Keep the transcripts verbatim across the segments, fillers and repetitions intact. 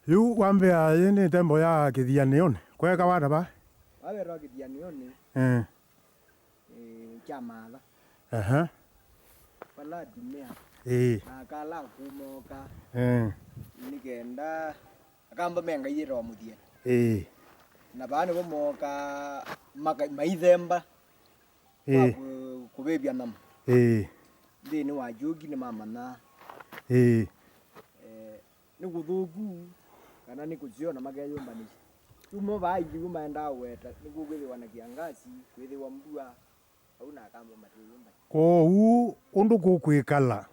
Yu wambĩa yĩ nĩ tembo ya kĩthianĩonĩ. Kweka wata va? Wawetawa kĩthianĩonĩ, eh, eh, kya matha. Aha. Vala atumĩa, ĩĩ, na akala akũmoka, eh, nĩ kenda akamba me ngai yĩtawa mũthia. Ĩĩ. Na vaa nĩvo mooka maka-, maithemba, ĩĩ, kwa kũ-, kũvĩvya nyama. Ĩĩ. Nthĩnĩ wa kyũki nĩmamanyaa. Ĩĩ. Eh, nĩ kũthũku kana nĩ kũseo na makeyũmbanĩsya. Yu mo vaa iliu maendaa ũweta, nĩkw'o kwĩthĩwa na kĩangasi, kwĩthĩwa mbua, au na akamba mateyũmbanĩsya. Kwoou ũndũ kũkwĩkala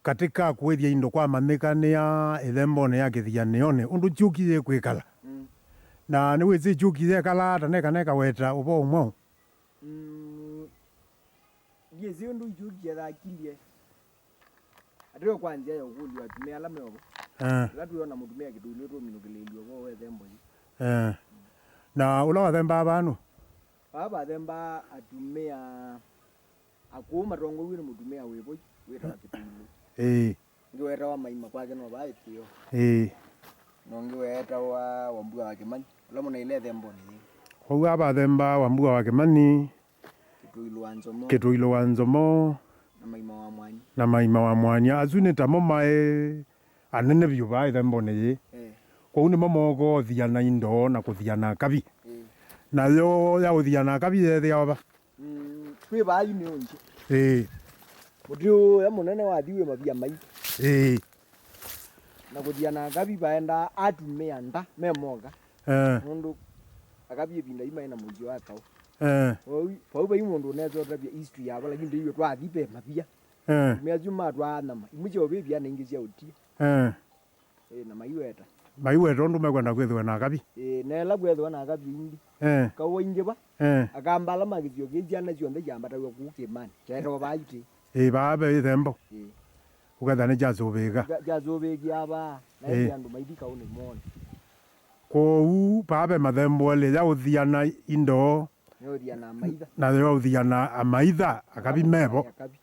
katĩ ka kũĩthya indo kwamanyĩkanĩa ĩthembonĩ ya kĩthianĩonĩ, ũndũ kyũki yĩkwĩkala. Mm. Na nĩwĩsĩ kyũki yekala ata neka neka weta ũvoo mwaũ? Mm, ndyĩsĩ ũndũ kyũki yethakilye. Ateo kwa nzĩa ya ũkũlyo atumĩa ala meovo. Eh. Ĩla twĩona mũtumĩa kĩtũilũ tũminũkĩlĩĩlyo ũvoo wa ĩthembo yĩu. Eh. Na ũla wathembaa vaa nũ? Vaa vathembaa atumĩa akũũ matongoew'e nĩ mũtumĩa wĩ voi wĩtawa Kĩtũilũ. Ĩĩ. Ũngĩ weetawa Maima, kwake no vaa ĩtĩo. Ĩĩ. Na ũngĩ weetawa Wambua wa Kĩmanyi, ũla mũnaile ĩthembonĩ yĩĩ. Kwoou aa vathembaa Wambua wa Kĩmanyi, Kĩtũilũ wa Nzomo, Kĩtũilũ wa Nzomo, na Maima wa Mwanya. Na Maima wa Mwanya. Asu nĩ tamo maĩ anene vyũ vaa ĩthembonĩ yĩĩ. Eh. Kwoou nĩmo mooka ũthiana indo na kũthiana akavi. Eh. Nayo ya ũthiana akavi yeethĩawa va? Mm, kwĩ vaa yu nĩ ũngĩ. Ĩĩ. Mũtĩ ũya mũnene wathi wĩ mavia mai. Ĩĩ. Na kũthiana akavi vaendaa atumĩa nda me moka. Eh. Nũndũ akavi ĩvinda yu maĩ na mũisyo wa kaũ. Eh. Vau, vau vai mũndũ ũnesa ũtavya history yavo, lakini ndĩiwe twathi ve mavia. Eh. Atumĩa asu matwaa nyama. Imwe sya ũvĩvya na ingĩ sya ũtia. Eh. Ĩĩ, na maiweta. Maiweta ũndũ mekwenda kwĩthĩwa na akavi. Ĩĩ, na ĩla kwethĩwa na akavi aingĩ. Eh. Kaũ aingĩva. Eh. Akamba ala ma kĩsio kĩĩ syana syonthe syambataw'a kũu kĩĩmanĩ. Kyaetawa vaa itĩ. Ĩĩ, vaa ve ĩthembo. Ĩĩ. Ũketha nĩ kyasũvĩĩka. Kya-, kyasũvĩĩkĩa vaa. Na ĩĩ, ĩndĩ andũ maithi kaũnĩ mone. Kwoou vaa ve mathembo elĩ ya ũthiana indo. Nĩ ũthiana amaitha. Na yo ũthiana amaitha, akavi mevo. Akavi.